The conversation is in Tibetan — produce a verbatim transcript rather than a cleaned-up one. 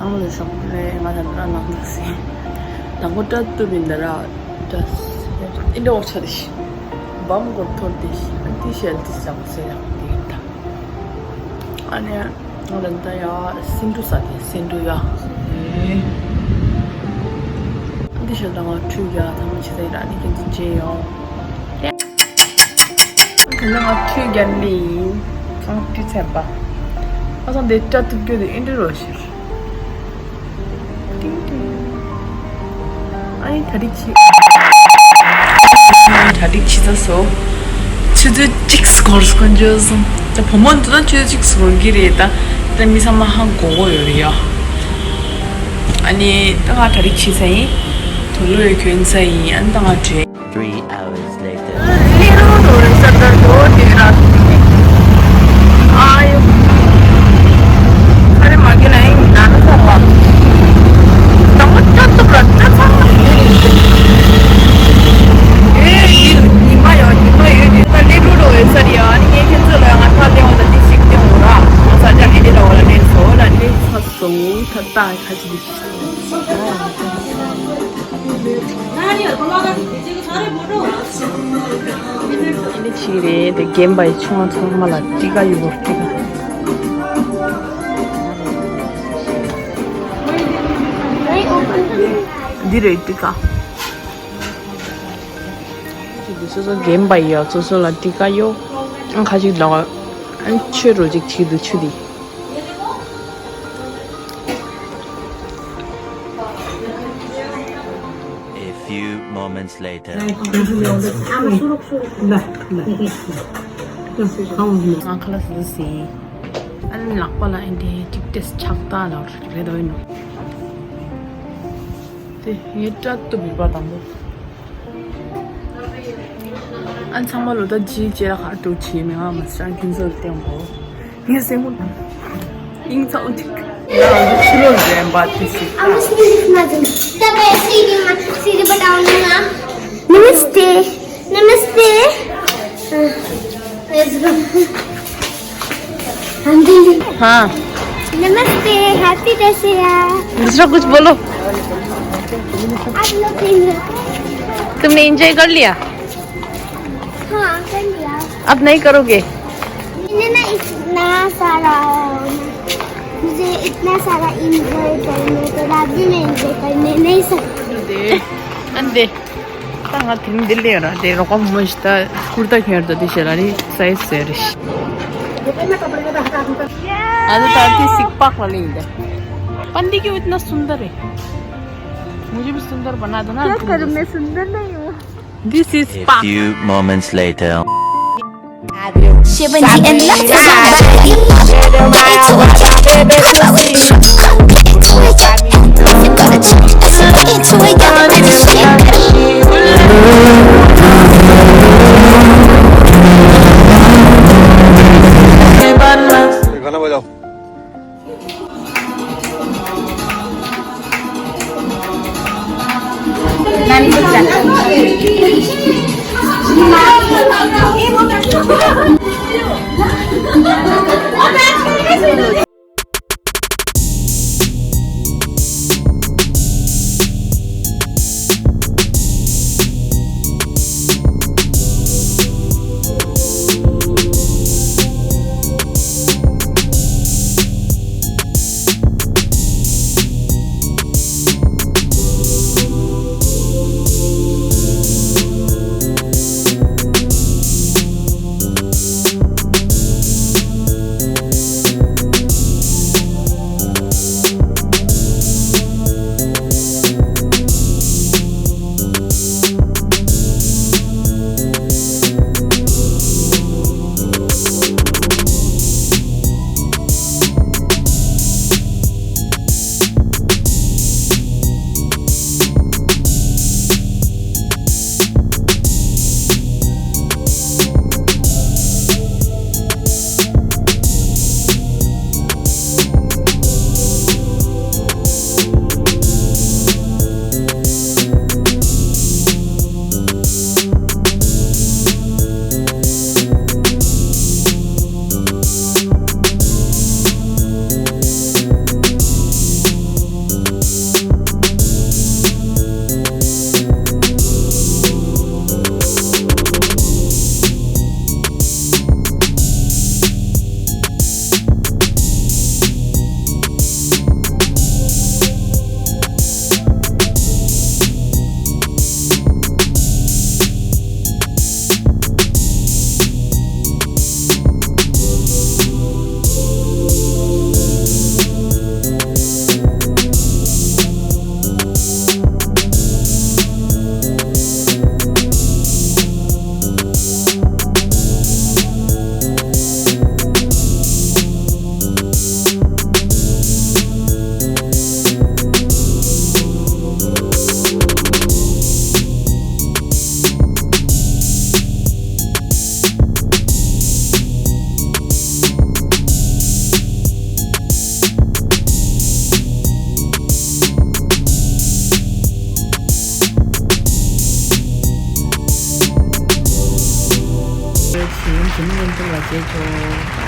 ཨང་ལ་ཤོག་ལེ་ང་ད་ར་ནང་ལ་སེ། དང་པོ་སྐྲ་གཏུབ་པའི་འདི་ར་ད་ཨིན་འདྲ་འོག་ཆ་དེ་ཤི། བམ་གོར་ཐོར་དེ་ཤི། ཨ་ཏི་ཤལ་ཏི་ཟག་སེ་ཡག་དེ་ད། ཨ་ནི་ང་ལ་ད་ཡ་སེ་འབྲུ་ཟ་དེ་སེ་འབྲུ་ཡ། ཨ་ཏི་ཤལ་ད་ང་ཁྲུས་ཡ་ད་མ་ཆི་ད་ཡ་ར་ནི་ཁྱེད་ཚོ་ཇེ་ཡོང་། དེ་ནས་ང་ཁྲུས་བརྒྱབ་ནི་ཡིན། ཨང་ཁྲུས་ཚར་བ། ཨ་ཚང་དེ་སྐྲ་གཏུབ་རྒྱུ་དེ་ཨིན་འདྲ་རོ་ཤིར། ཏིང་ཏིང་། ཨ་ནི་ད་རིག་ཆི། ད་རིག་ཆི་ཚ་སོ། ཆུ་ཚོད་གཅིག་སྐོར་སྐོར་འཇོག་སོང་། ད་བུ་མོ་འདུག་ན་ཆུ་ཚོད་གཅིག་སྐོར་གི་རེད་ད། ད་མི་ཚང་མ་ཧང་གོ་གོ་ཡོད་རེད་ཡ། ཨ་ནི་ད་ང་ད་རིག་ཆི་ཚ་ཡིན། དུག་ལོག་གྱོན་ཚ་ཡིན། ཨ་ནི་ད་ང་བྲོས། Three hours later. ཨ་ནི་ཅིག་རེད་དེ་རྒན་པ་ཡི་ཆུང་བ་ཚང་མ་ལ་ཏི་ཀ་ཡོད་པོ་ཏི་ཀ། འདི་རེད་ཏི་ཀ། ཅིག་འདི་སོ་སོ་རྒན་པ་ཡི་ཡ་སོ་སོ་ལ་ཏི་ཀ་ཡོད། ཨང་ཁ་ཅིག་ལ་ཨ་ནི་ཆོས་རོ་ཅིག་བྱེད་འདུག་ཆུ་དེ། A few moments later. ང་ཁ་ལག་ཟ་ཟིན། ཨ་ནི་ལག་པ་ལ་ཨེ་འདྲའི་ཅིག་ཏེས་ཆག་ཏ་ལ་རེད་འདོད་ནོ། དེ་ངའི་སྐྲ་གཏུབ་ཡོད་པ་དང་པོ། ཨ་ཚང་མ་ལོ་ད་ཇི་ཅེ་ར་ཁ་ཏུ་ཆི་མེ་ང་མ་སྲང་ཁྱིན་ཚོར་བསྟན་པོ། ངའི་སེམས་ངུ་ཡིན་ཚ་འུ་ཅིག་ང་འུ་ཆུ་ལོ་རེམ་པ་དུ་ཞིག་ཨ་མ་སི་ནི་མ་ཛིན། ད་པེ་སི་རི་མ་སི་རི་བ་ཏའོ་ནི་ང་། नमस्ते। नमस्ते। हाँ। नमस्ते, हैप्पी दशहरा। दूसरा कुछ बोलो। आप लोग भी। तुमने एंजॉय कर लिया? हाँ, कर लिया। अब नहीं करोगे? मैंने ना इतना सारा, मुझे इतना सारा एंजॉय करने के बाद भी मैं एंजॉय करने नहीं सकती। अंधे। ད་ང་དེ་རིང་འདི་ལས་ར་དེ་རོགས་པ་མོ་ཞིག་ད་ཀུར་ཏ་ཁྱེར་ད་དེ་ཞེ་ལ་རི་སའི་ཟེར་རི། ཨ་ད་ད་དེ་སིག་པག་ལ་ལིང་ད། पंडित क्यों इतना सुंदर है? मुझे भी सुंदर बना दो ना। क्या करूँ मैं सुंदर नहीं हूँ। This is A few moments later. गाना बजाओ। ཡོད་ཟིན་ཇི་མི་ཉན་ཐུབ་ལ་བྱེད་ཆོག